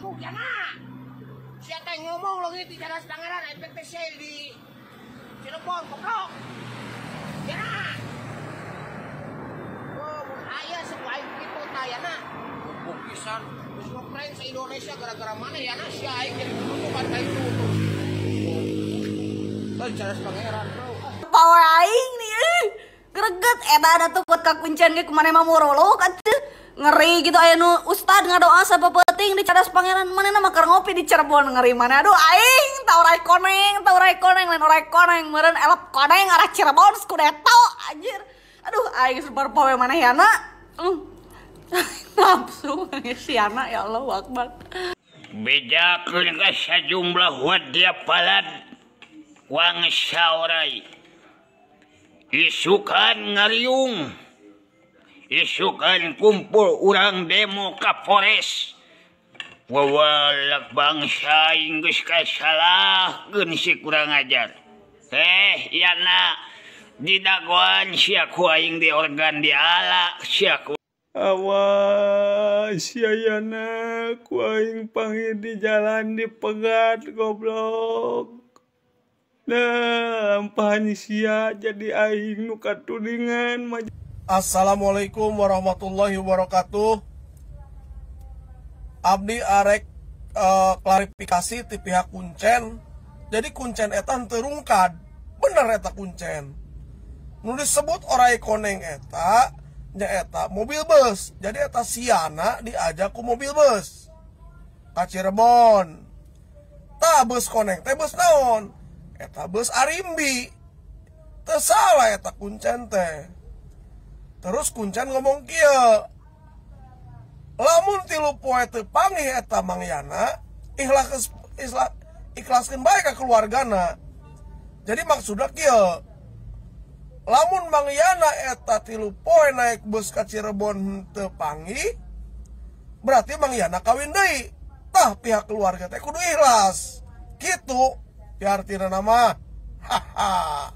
Belagu Yana. Sia teh ngomong leungit di Cadas Pangeran efek teh sia di Cirebon goblok. Yana. Oh, mun aya sok aing kitu tah Yana. Goblok pisan. Geus ngeprank sa Indonesia gara-gara mana Yana sia aing jadi tutupan ka itu tuh. Tah di Cadas Pangeran, bro. Power aing nih, eh. Greget eta ada tuh buat kakuncian ge kumaneh mah muruluk atuh. Ngeri gitu aya nu ustad ngadoa sapeuting di Cadas Pangeran manehna mah keur ngopi di Cirebon ngeri mana aduh aing tah orai koneng tah orai koneng lain orai koneng meureun elep koneng arah Cirebon skudeto anjir. Aduh aing super power maneh Yana. Nafsu si Yana ya Allahu Akbar. Bejakeun ka sajumlah wadya palad wangsa orai. Isukan ngariung, isukan kumpul urang demo ka Polres. Wawalak bangsa geus kasalahkeun si kurang ajar. Yana didagoan sia ku aing di organ diala sia ku. Awas sia Yana ku aing panggil di jalan dipegat goblok. Nah, lampahan sia jadi aing nu katudingan. Assalamualaikum warahmatullahi wabarakatuh. Abdi arek klarifikasi ti pihak Kuncen. Jadi Kuncen eta henteu rungkad. Bener eta Kuncen. Nu disebut orai koneng eta nyaeta mobil bus. Jadi eta siana diajak ku mobil bus ka Cirebon. Tah bus koneng teh bus naon? Eta bus Arimbi. Teu salah eta Kuncen teh. Terus Kuncen ngomong kieu, lamun 3 poe teu panggih eta Mang Yana, ikhlaskeun bae ka keluargana. Jadi maksudna kieu, lamun Mang Yana eta 3 poe naik bus ka Cirebon teu panggih, berarti Mang Yana kawin deui. Tah pihak keluarga teh kudu ikhlas. Kitu artina nama. Haha.